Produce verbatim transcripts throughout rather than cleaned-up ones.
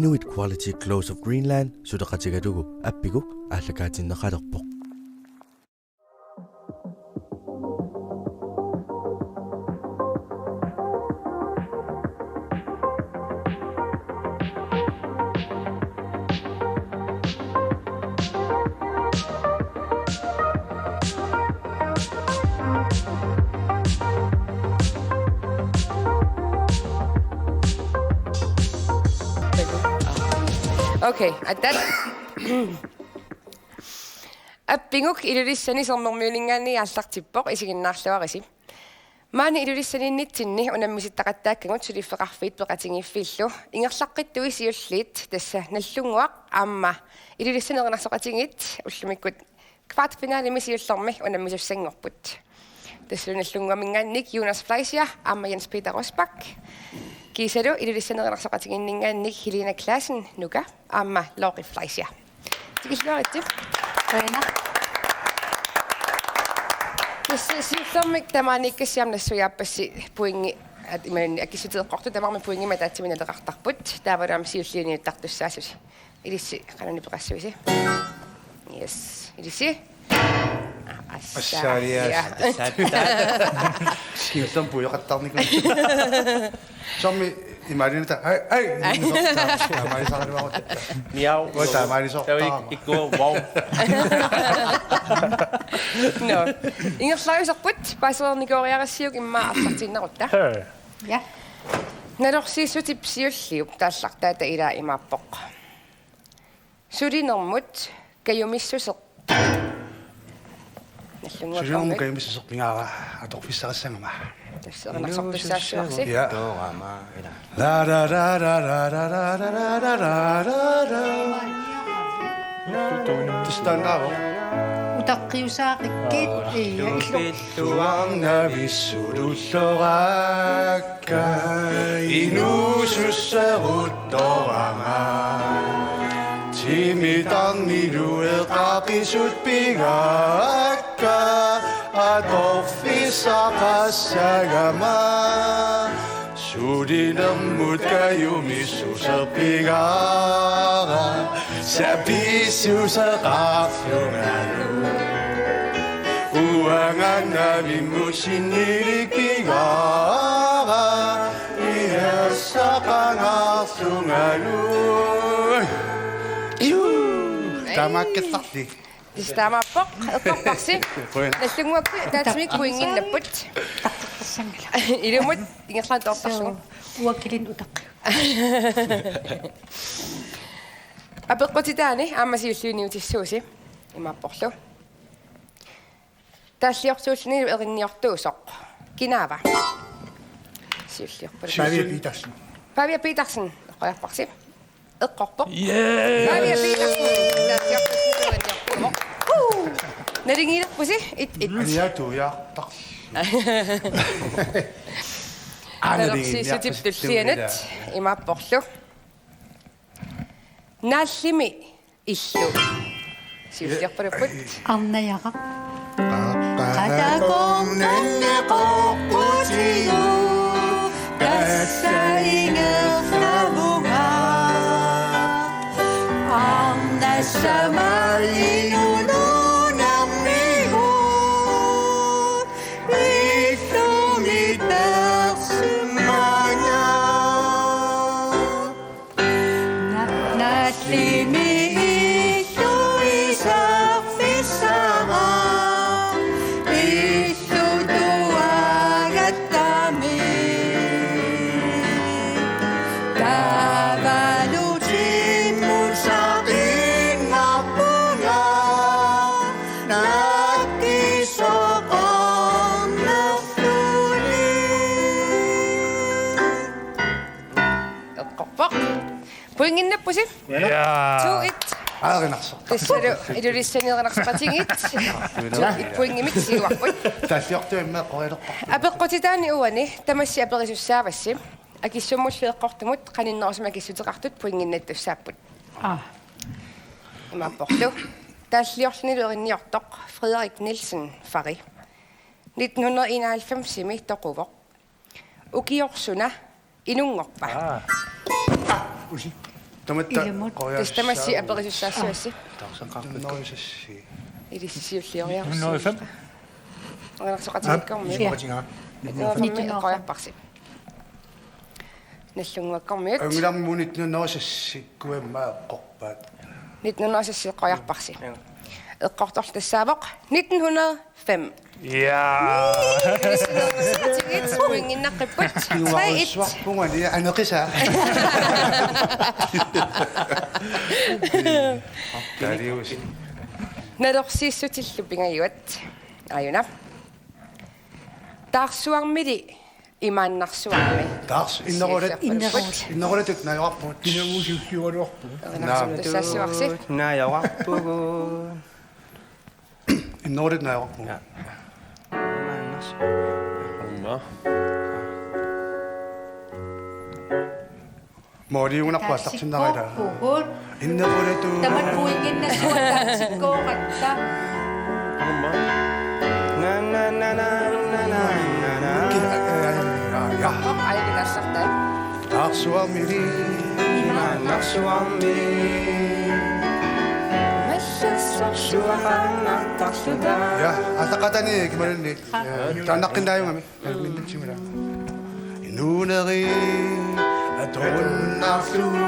Inuit Quality Clothes of Greenland suleqatigalugu Appiguk aallakaatinneqalerpoq. Okay, atat. Appiguk Ilulissani Sermermiuninngaanniit aallartippoq, isiginnaarluarisi. Maani Ilulissaniinnitsinni unammisittaqattaakkagut suliffeqarfiit peqatigiiffiillu ingerlaqqittui siulliit, tassa Nagdlunguaq aamma Ilulissani erinarsoqatigiit ullumikkut kvartfinalemi siullermi unammisussanngorput. Tassalu Nagdlunguaminngaanniit Jonas Fleischer aamma Jens Peter Rosbach. Kiisalu Ilulissani erinarsoqatigiinninngaanniit Helena Claassen Nuka aamma Lori Fleischer. Tikilluaritsi. Qujanaq. Tassa siullermik tamaaniikkassiam nassuiaappassi pointi, at-, imaluunniit akissuteqqortu tamarmi pointimik ataatsimik naleqartarput. Taavalu aamma siulliuniuttartussaassusi. Ilissi qanani peqassavisi? Yes. Ilissi? Aa, assa. Assaria. Ja. Siullermik pujoqattarnikuuvoq. Soormi imaalinnata, ai, ai, ai. Taamaalisaraluarutta. Miau. Ua taamaalisoortarama. Tavi ikkua, wow. No. Ingerlaajuserput, paasereernikooriarassiuk immaqa arsartiinnarutta. Hey. Ja. Nalorsiissutip siulliup taallartaata ilaa imaappoq: Sulinermut kajumissuseq. Nagdlunguaq. Sulinermut kajumissuseq pingaartoq atorfissarissagama. Tassa erinarsortussaassuarsi. Ja. Toorama ila. La, la, la. Tassa taannaavoq. Utaqqiusaarikkit, ii, illu. Pilluarnavissululloraakka inuususseruttorama. Timitarnilu eqaqisut pigaakka atorfissaqassagama. Sulinermut kajumissuseq pigaara sapiissuseqarlungalu. Uanga navimmut sinnilik pigaara ilersaqangarlungalu. Iu! Tamakkertarli. Tassa taamaappoq, eqqorparsi. Qujan. Nagdlunguakkut ataatsimik pointinnapput. Taqqassangala. Ilumut ingerlaannaq toortarlugu. Suu, uakilin utaqqiuk. Apeqqutitaani aamma siulliuniutissuusi. Imaapporlu: Taalliortuullunilu erinniortuusoq kinaava? Siulliorput. Pavia Petersen. Pavia Petersen, eqqoriarparsi. Eqqorpoq. Yay! Pavia Petersen. Taalliortuullunilu erinniortuusoq. Woo! Naligiilerpusi, et et. Aniatuiartar. Nalorsiissutip tullianut imaapporlu: Naallimi illu. Siulliorpaluppoq. Arnajara. Qatakornanneqorputigu tassa ingerlavunga. Arnassama inuunermigut illumit persimanga. Na-, naallimi illu iserfissara, illu tuagattami. Taavalu timmusaqinngarpunga nakkisoqarnerluni. Eqqorpoq. Pointinnappusi. Ja. Two et. Erinarsoq. Tassalu Ilulissani erinarsoqatigiit. Two et pointimik siuarput. Taalliortuimmi eqqorilerpara. Apeqqutitaani uani tamassi aperisussaavassi. Akissummullu eqqortumut qaninnerusumik akissuteqartut pointinnattussaapput. Aa. Imaapporlu: Taalliorlunilu erinniortoq Frederik Nielsen, Fari. Nitten hundrede enoghalvfemsimi toquvoq. Ukioq suna inunngorpa? Aa. Aa, usi. Tamatta. Ilumut. Qoriassaa. Tassa tamassi aperisussaassuassi. Taarseqqaarput. Nitten hundrede og seks. Ilissi siullioriarussi. Nitten hundrede og fem. Erinarsoqatigiikkormiut. Aa, nitten hundrede og fem. Nitten hundrede og fem. Nitten hundrede og fem eqqoriarparsi. Nallunnguakkormiut. Ajunngilaq, nitten hundrede og seks-ikkut immaqa eqqorpaat. Nitten hundrede og seks eqqoriarparsi. Ja. Eqqortorlu tassaavoq nitten hundrede og fem. Ja. Pointinnaqqipput. Tre et. Iluarussuarpunga, ja, aneqisa. Kalius. Nalorsiissutillu pingajuat. Aajuna. Taarsuarmili imaannarsuarmi. Taars-, innerulat-, innerulat-, innerulatut najugaqarpugut. Pinavuusiussiugaluarpugut. Erinarsortussaassuarsi. Najugaqarpugut. Innerulatut najugaqarpugut. Ja. Imaannarsu-. Aamma. Mooriugunarpoq aallartinnagu ila. Taatsikkoorpugut. Innerulatut. Tamanna pointinnassuaq taatsikkooratta. Aamma. Na, na, na. Ki-, ja, ja, ja. Qop, aajuna tassartaa. Taarsuarmili. Imaannarsuarmi. Massassarsuaq. Suaqaannartarluta. Ja, aallartitani kimalunni. Ja, taannaqqinnaajugamik. Minutsimila. Inuuneri atorunnarlugu.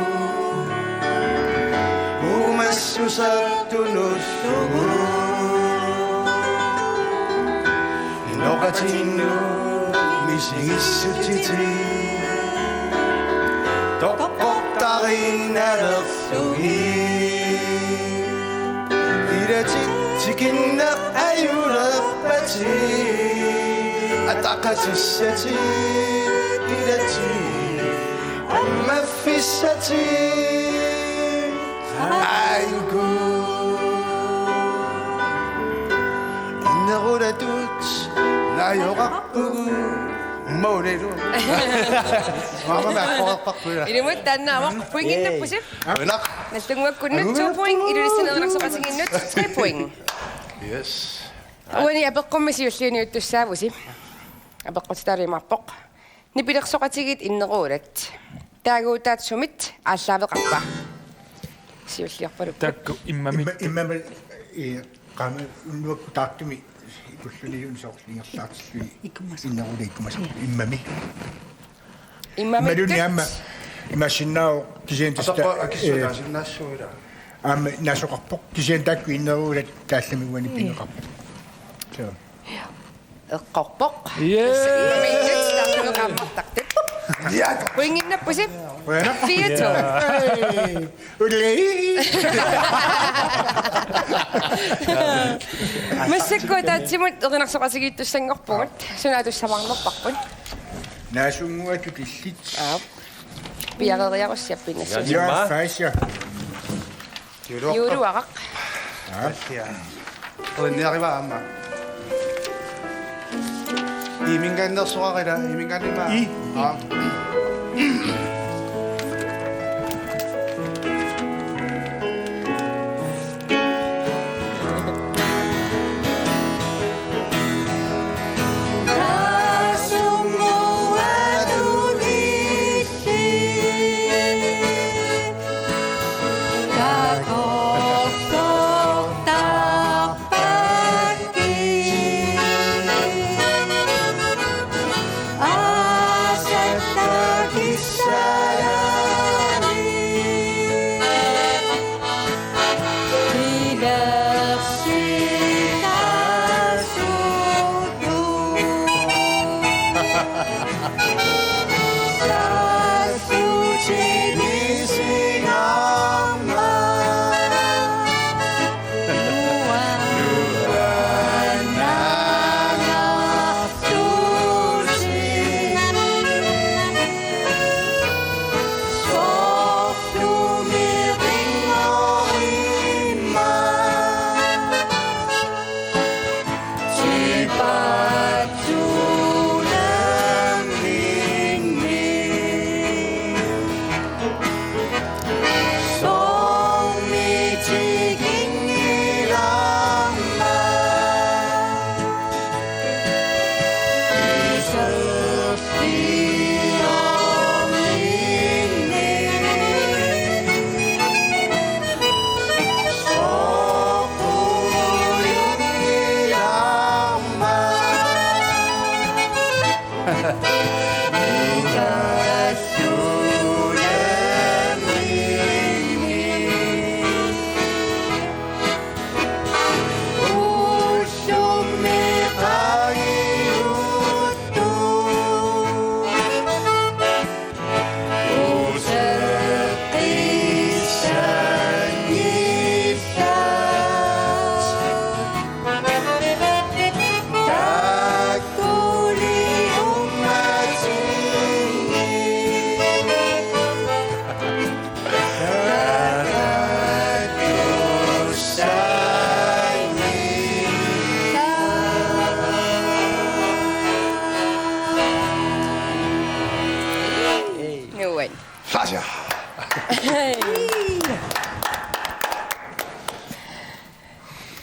Uumassuseq tunullugu. Inoqatinnut misigissutitit. Toqqortariinnalerlugit. Ilatit tikinneq ajulerpatit. Ataqatissatit ilatit. Ammaffissatit. Aajuku. Innerulatut najugaqarpugut. Maunilu. Maama, maakkoqarparput. Ilumut, taannaavoq pointinnappusi. Aana. Nallunnguakkunnut to point, Ilulissani erinarsoqatigiinnut tre point. Yes. Uani apeqqummi siulliuniuttussaavusi. Apeqqutitaalu imaappoq: Nipilersoqatigiit innerulat. Taaguutaat sumit aallaaveqarpa? Siulliorpaluppoq. Taakku immami. Imma-, immami, eh, qaami unnuakkut taartumi ikullunilu soorlu ingerlaartilluni. Ikkumasarpoq. Innerulat ikkumasarput. Immami. Immamikkut. Imaluunniit aamma imaassinnaavoq kisianni tassa, atoqqu akissut, eh, taasinnaassuugut ila. Aamma naasoqarpoq kisianni taakku innerulat taallamik uani pineqarput. Suu. Eqqorpoq. Yay! Immaminnut taartumeqaammartartut. Ja. Pointinnappusi. Qujanaq. Fire to. Hey. Ulei. Massakkut ataatsimut erinarsoqatigiittussanngorpugut. Suna atussamaarnerparput? Naasunnguatut illit. Aap. Piareeriarussiap pinnassasoq. Ja, Fasia. Juuluaraq. Juuluaraq. Aa. Ja. Erinniarivaa aamma. Iimingaanneersoqarila, iimingaanniimmaa. Ii. Aa.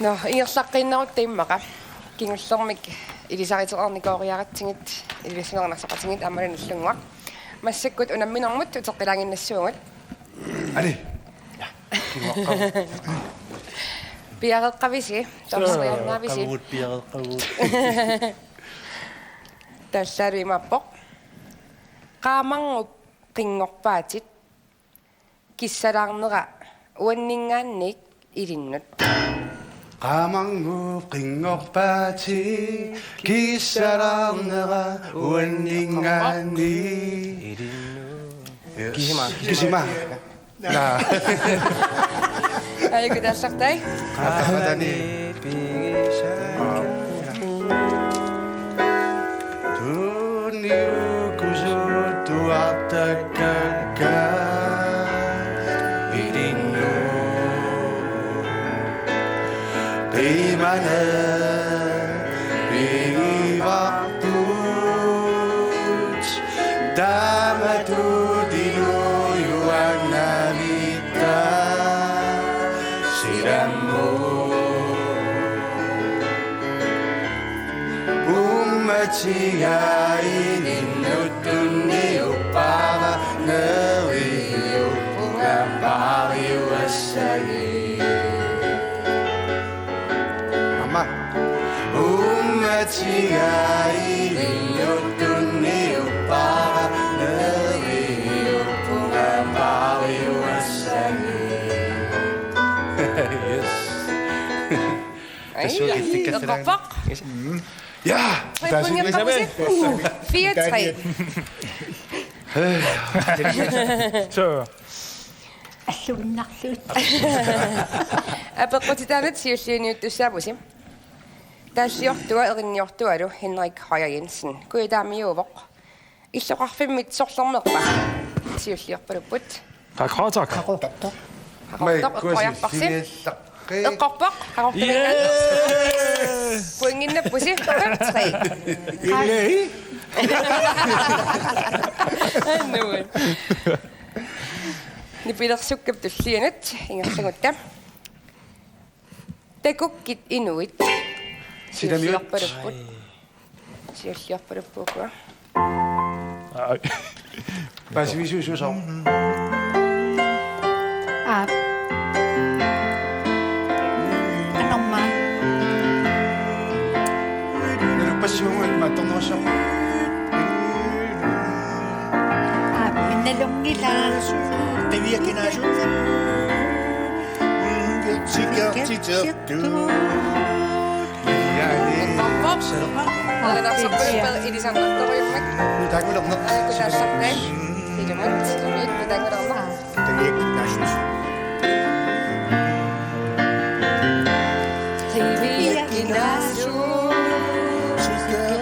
Nå, ingerlaqqiinnarutta immaqa. Kingullermik ilisariteqarnikooriaratsigit, Ilulissani Narsaqatigiit aammalu Nagdlunguaq. Massakkut unamminermut uteqqilaaginnassuugut. Ali. Piareeqqavisi, torsoriarnaavisi. Piareeqqavugut, piareeqqavugut. Tassaalu imaappoq: Qaamarnguup qinngorpaatit kissalaarnera uanninngaanniit ilinnut. Qaamarnguup qinngorpaatit kissalaarnera uanninngaanniit. Kisima. Kisima. Naa. Ajuku tassartai. Qaammatani. Tunniukkusuuttuartakkakka ilinnut. Qiimana pigivarput taamatut inuujuaannavitta silammut. Uummatiga ilinnut tunniuppara neriuppunga paariuassagit. Aamma. Uummatiga ilinnut tunniuppara neriuppunga paariuassagit. Yes. Ai, eqqorpoq. Ja! Tre pointit eqqorpoq. Fire tre. Så. Alluinnarluut. Apeqqutitaanut siulliuniuttussaavusi. Taalliortua erinniortualu Henrik Høyer Jensen. Kujataamiuuvoq. Illoqarfimmit sorlermeerpa? Siulliorpalupput. Qaqortoq. Qaqortoq. Qaqortoq, eqqoriarparsi. Eqqorpoq, qaqortoq. Yes! Pointinnappusi, fem tre. Ilai. Annuit. Nipilersukkap tullianut ingerlagutta. Takukkit inuit. Silamiut. Siulliorpalupput. Siulliorpalupput ukua. Ai. Paasivisuusuusoq. Aap. Anorma. Naluppassivugut mattornerussoq. Aap, minnalunngila. Qiviakinaasut. Eqqorpoq. Alanarsorpaluppeq ilisarnartorujummik. Nutaanngulerneq. Ajuku tassartai. Ilumut, ilumut, nutaanngulerneq. Qiviakinaasut. Qiviakinaasut.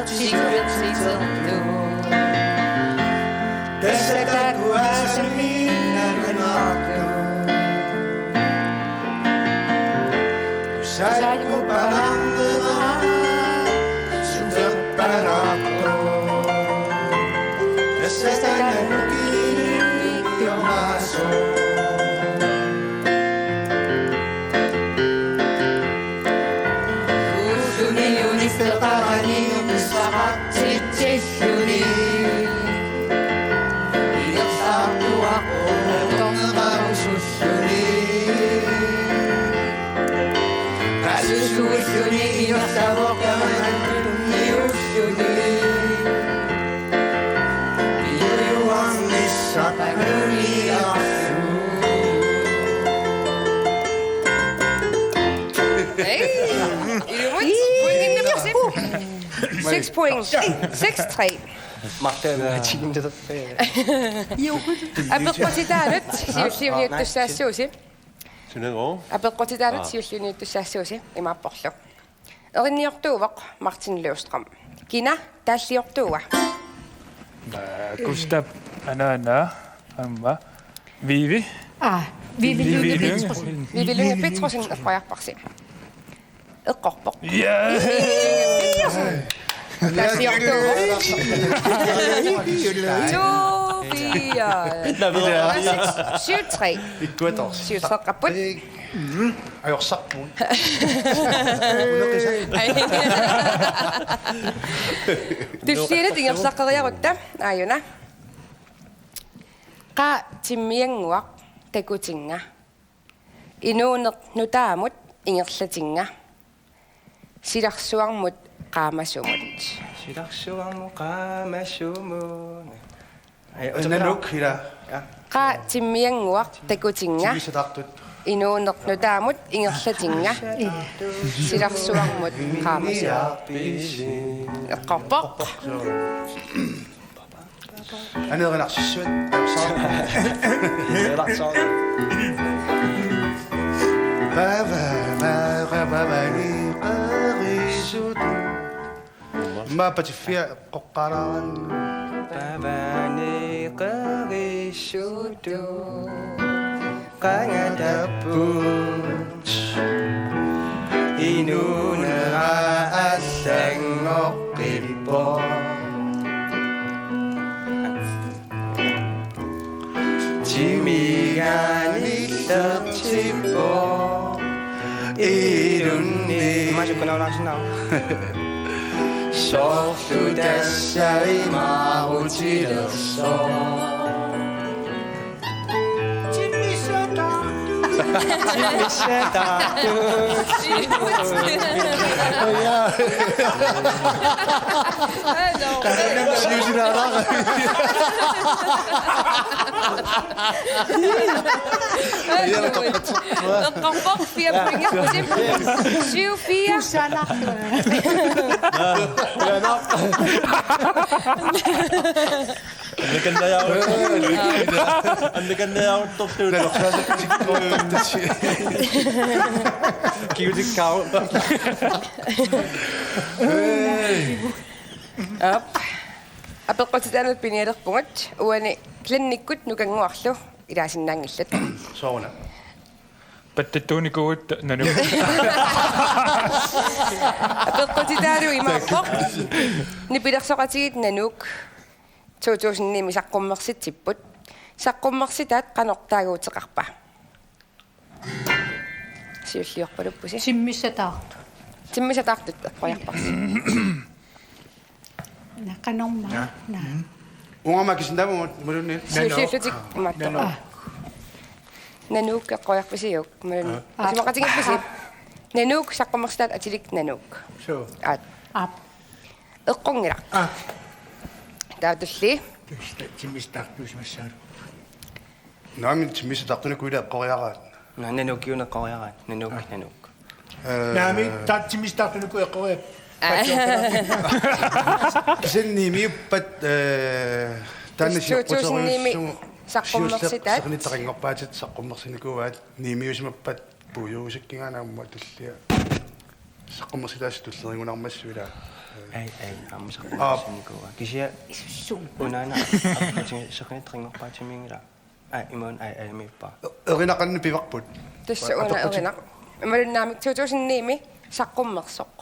Sikertitertut. Tassa takuasami nalunaartut. Saikkupanarnera suterpalaartoq. Tassa taanna nukiinnarmaasoq. Ulluni unifeqarani unissaqartitsilluni. Ingerlaartuaqqut atorneqarusulluni. Qasusuulluni ingerlavoq tamanna tunniulluni. Inuujuarnissaq nuniarsuuvoq. Hey! Ilumut, pointinnappusi. Seks point. Seks tre. Martin, øh, Apeqqutitaanut siulliuniuttussaassuusi. Sunago? Apeqqutitaanut siulliuniuttussaassuusi imaapporlu. Erinniortuuvoq Martin Løvstrøm. Kina taalliortuua? Gustav, anaana, aamma Vivi. Aa, Vivi Lynge Petersen. Vivi Lynge Petersen, eqqoriarparsi. Eqqorpoq. Yeah! Taalliortuuvoq. Two Fire. Syv tre. Ikkuatoq. Syv tre-qqapput. Ajorsarpugut. Tullianut ingerlaqqeriarutta. Aajuna. Qaa timmiannguaq takutinnga. Inuuneq nutaamut ingerlatinnga. Silarsuarmut qaamasumut. Silarsuarmut qaamasumut. Ai, otetaan. Nanoq ila. Ja. Qaa timmiannguaq takutinnga. Timmisataartut. Inuuneq nutaamut ingerlatinnga. Silarsuarmut qaamasumut. Eqqorpoq. Aneerinarsissuat. Aneerinarsissuat. Pava, pava, pava, ni, qarisut. Maappa tiffia qoqqaraan. Pavani qarisut. Qangatapput. Inuunera allanngorpippoq. Timigaanillertippoq ilunni. Imaasukkunaalaarsinnaavoq. Soorlu tassa imaarutilersoq. Timmisataartut. Timmisataartut. Eqqorpoq, fire pointiusi. Syv fire. Annikannajaaruttortuut. Kiutikkaarut. Aap. Apeqqutitaanut pinialerpugut, uani Glennikkut Nukannguarlu ilaasinnaanngillat. Sooruna? Pattattuunikuuvugut Nanook. Apeqqutitaalu imaappoq. Nipilersoqatigiit Nanook. To tusind ni-mi saqqummersitsipput. Saqqummersitaat qanoq taaguuteqarpa? Siulliorpaluppusi. Timmisataartut. Timmisataartut eqqoriarparsi. Naqanorma. Ja. Na. Uunga aamma kisinnaavunga imaluunniit. Siulliullutik imaattoq. Nanook. Aa. Nanook eqqoriarpisiuk imaluunniit. Aa. Isumaqatigiippisi. Aa. Nanook saqqummersitaat atilik Nanook. Suu. Aat. Aap. Eqqunngilaq. Aa. Taava tullia. Tusta timmisataartuusimassaalu. Naamik, timmisataartunikuuvoq eqqoriaraat. Naa, Nanookiuna eqqoriaraat. Nanook, aa. Nanook. Ee, naamik, taava timmisataartunikuuvoq eqqoriaraat. Aa. Kisianni ni-miuppat, ee, taanna to tusind ni-mi siorputeriussugu saqqummersitaat. Siulleq seqinitseqanngorpaatit saqqummersinikuuaat ni-miusimappat puiuusikkigaana aamma tullia. Saqqummersitaasut tulleriigunarmassuk ilaa. Ai, ai, aamma saqqummersinikuuaat. Kisianni unaana seqinitseqanngorpaatimiinngilaq. Ai, imaluunniit ai, ai, miippa. Erinaqanneq pivarput. Tassa una apeqqutip- erinaq. Imaluunniit naamik to tusind ni-mi saqqummersoq.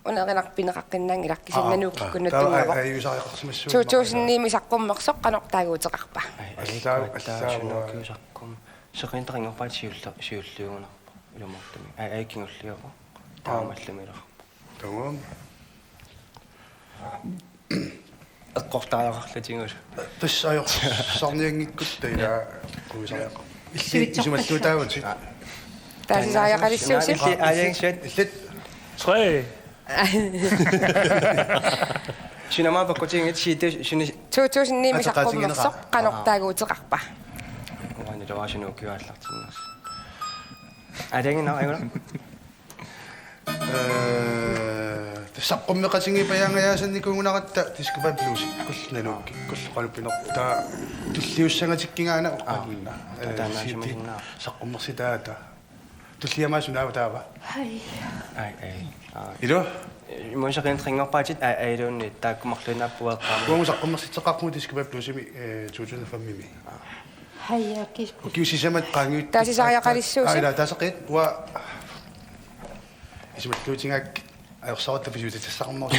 Una erinaq pineqaqqinnaanngilaq kisianni Nanookikkunnattungavoq. Taava ai, ai, usariaqarsimassuugut. To tusind ni-mi saqqummersoq qanoq taaguuteqarpa? Ai, ai, allaa, allaa, allaa, allaa, saqqum-, seqinitseqanngorpaat siulli-, siulliugunarpoq. Ilumoortumik. Ai, ai, kingulliuvoq. Aa. Taamaallumiilerpoq. Tamam. Eqqortariaqarlutigu. Tassa ajorsarnianngikkutta ilaa quisariaqarpoq. Illit isumalluutaavutit. Taasisariaqalissuusi. Illit aalajangissuat. Illit. Tre. Suna aamma pakkutiginngikkit siit suni. To tusind ni-mi saqqummersoq qanoq taaguuteqarpa? Uani taava suna ukiup aallartinnersoq. Aalajanginnaq ajunngilaq. Ee, saqqummeqatigiippajaangajaasannikuugunaratta Disco Band Bluesikkullu Nanookikkullu qanoq pinerpoq. Taava tulliussagatikkigaana oqarninna. Aa, ee, taanna C D sumisinnaa. Saqqummersitaata. Tullia aamma sunaava taava? Ai. Ai, ai. Aa. Ilu? Imaluunniit seqinitseqanngorpaatit ai, ai, iluunniit taakku marluinnaapput eqqaamavit. Uagut saqqummersitseqqaarpugut Disco Band Bluesimi, ee, to tusind fem-imi. Ai, ja, kis-. Ukiut sisamat qaangiut. Taasisariaqalissuusi. Aa, ilaa, taasaqqiit, uanga isumalluutigaakka. Ajorsaarutta pisuutitassaqarnersoq.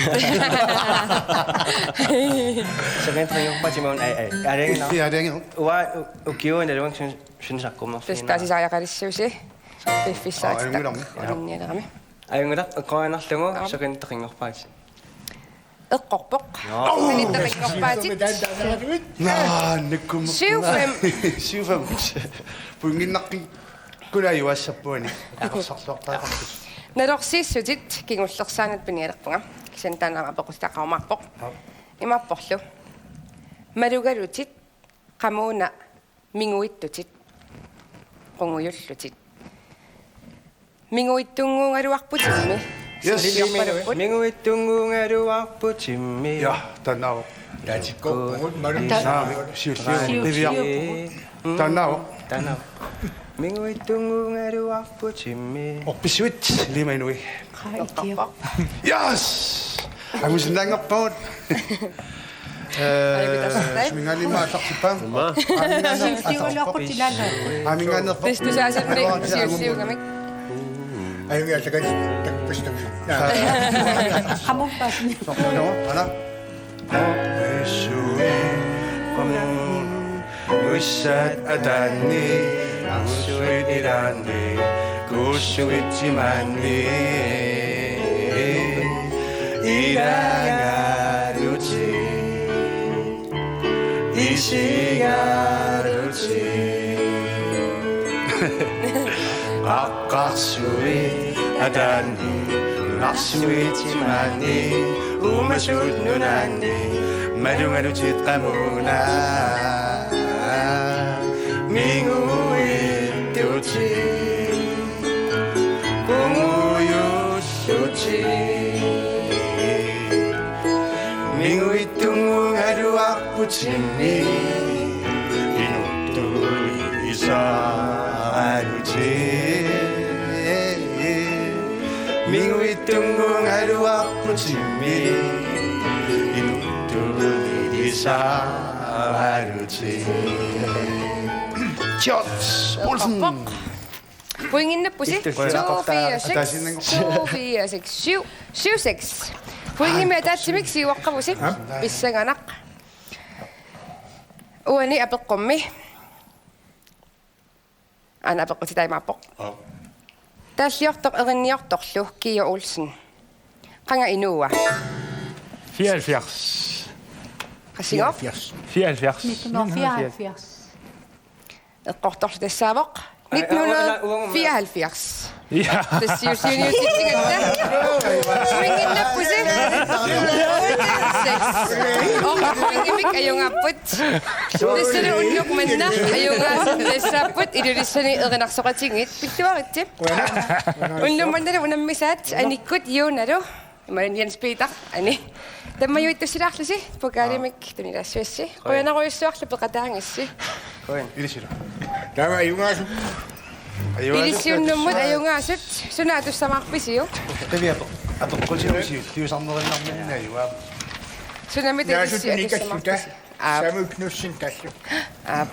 Soqutiginngorpaatit imaluunniit, ai, ai. Aalajangiinnaq. Ii, aalajangiinnaq. Uanga u-, ukiuunerlunga syn-, synsaqqummerfigineqarpoq. Tassa taasisaajaqalissuusi. Piffissaatit. Aa, ajunngilaq. Ajunngilaq, eqqoriarlugu. Aap. Soqutiginngorpaatit. Eqqorpoq. Joo. Soqutiginngorpaatit. Naa, nakkum. Syv fem. Syv fem. Pointinnaqqi-, kuna ajugassappat uani. Aqarsarluartaqarput. Nalorsiissutit kingullersaanut pinialerpunga. Kisianni taanna aamma apeqqutitaqarumaarpoq. Aap. Imaapporlu. Malugalutit, qamuuna, minguittutit, qungujullutit. Minguittunnguugaluarputimmi. Yes. Siulliorpalupput. Minguittunnguugaluarputimmi. Ja, taannaavoq. Taatikkoorpugut, malu-. Naa, siulliu-, siulliu-, qiviarpugut. Mm. Taannaavoq. Taannaavoq. Minguittunnguugaluarputimmi. Orpissavit, Lima Inui. Qaa, ikiorpoq. Yes! Angusinnaanngorpagut. Eh, suminngaanniimmi aallartippa? Aamma. Aaminngaanneerpoq. Aaminngaanneerpoq. Aaminngaanneerpoq. Aaminngaanneerpoq. Tassa tusaasanni siulliugamik. Ajunngilaq, takuss-, takuss-, takuss-. Qamuuppaasini. Soorlu, ana. Uissuit, qamuuna, uissat ataanni, arsuit ilaanni, kuussuit timaanni. Ilaagalutit, isigalutit. Qaqqarsuit ataanni, nunarsuit timaanni, uumasut nunaanni, malugalutit qamuuna, minguittutit, qungujullutit. Minguittunnguugaluarputimmi, inuttullit isaalutit. Minguittunnguugaluarputimmi, inuttullit isaalutit. George Olsen. Pointinnappusi. Ittus. To fire seks, to fire seks, syv, syv seks. Pointimik ataatsimik siuaqqavusi. Aap. Pissanganaq. Uani apeqqummi. Aana apeqqutitaq imaappoq. Aap. Taalliortoq erinniortorlu Kia Olsen. Qanga inuua? Fireoghalvfjerds. Qassinnguaq? Fireoghalvfjerds. Fireoghalvfjerds. Nitten hundrede og fireoghalvfjerds. Eqqortorlu tassaavoq. Ej, nitten hundrede og fireoghalvfjerds. Ja. Tassa siulliuniussitsigatta. Pointinnappusi. Seks. Otte pointimik ajugaapput. Tassalu unnuk manna ajugaasut tassaapput Ilulissani erinarsoqatigiit. Pilluaritsi. Unnuk mannalu unammisaat Anikkut Juunalu. Imaluunniit Jens Peter, Ani. Tammajuittussilaarlusi, pokalimik tunilaassuassi. Qujan. Qujanarujussuarlu peqataagassi. Qujan. Ilissilu. Taava ajugaasut. Ajugaasut. Ilissiunnummut ajugaasut, suna atussamaarpisiuk? Qiviapoq. Apeqqutilusiuk, tiusarnerinnarminni ajugaavoq. Sunami talissi atussamaarpisi? Aap. Samuel Knudsen taallu. Aap.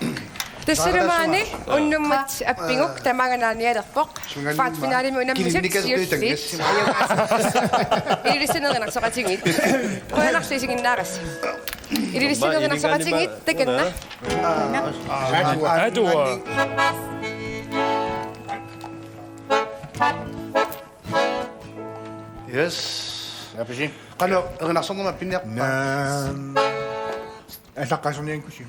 Tassalu maani unnummat appiguk tamaanga naanialerpoq. Kvartfinalemi unammisut siulliit. Ilulissani erinarsoqatigiit. Qujanarlu isiginnaagassi. Ilulissani erinarsoqatigiit takanna. Atua. Yes. Apisi. Qanoq erinarsornermi appinniarpa? Naam. Allaqqasorniankusi.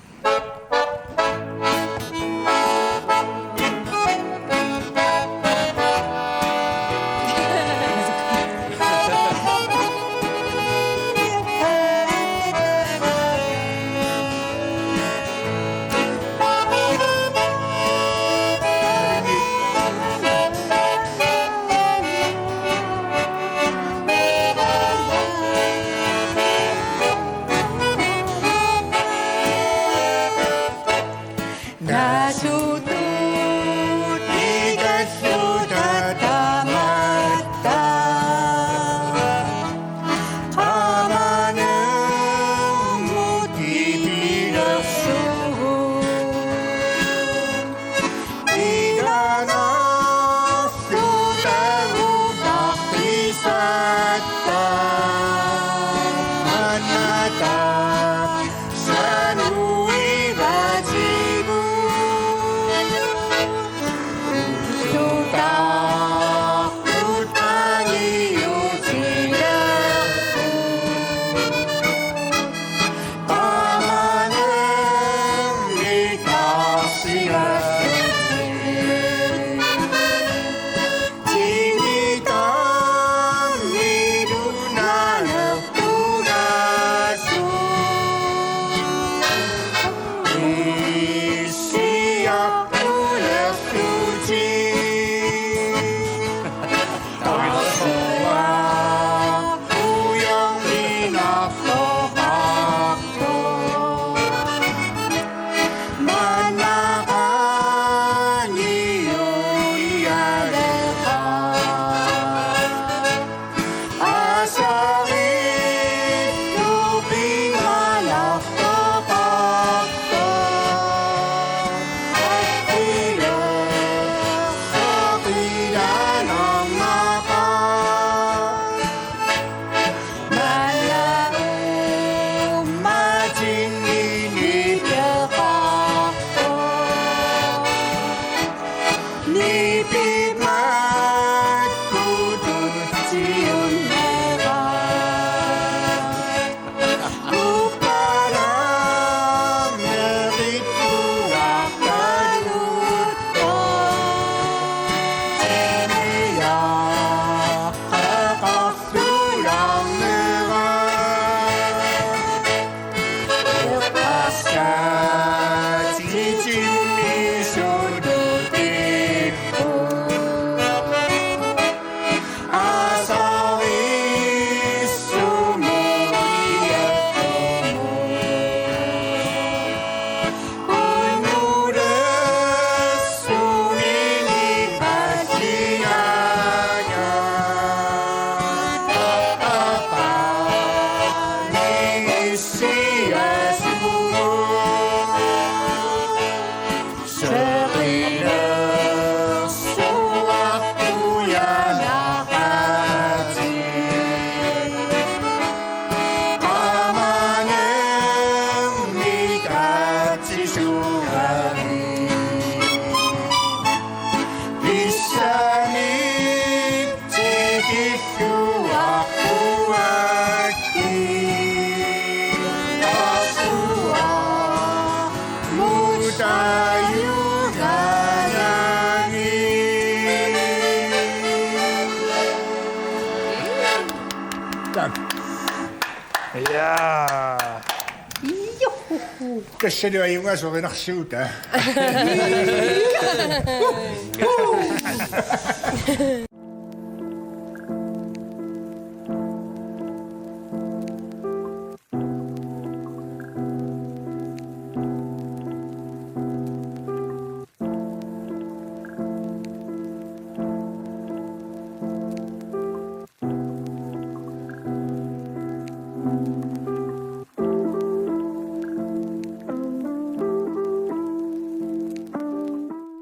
Tak. Ja. Juhu. Tassani ajunngilaq soqinarsuuta.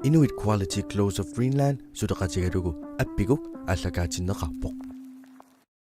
Inuit Quality Clothes of Greenland suleqatigalugu appiguk aallakaatinneqarpoq.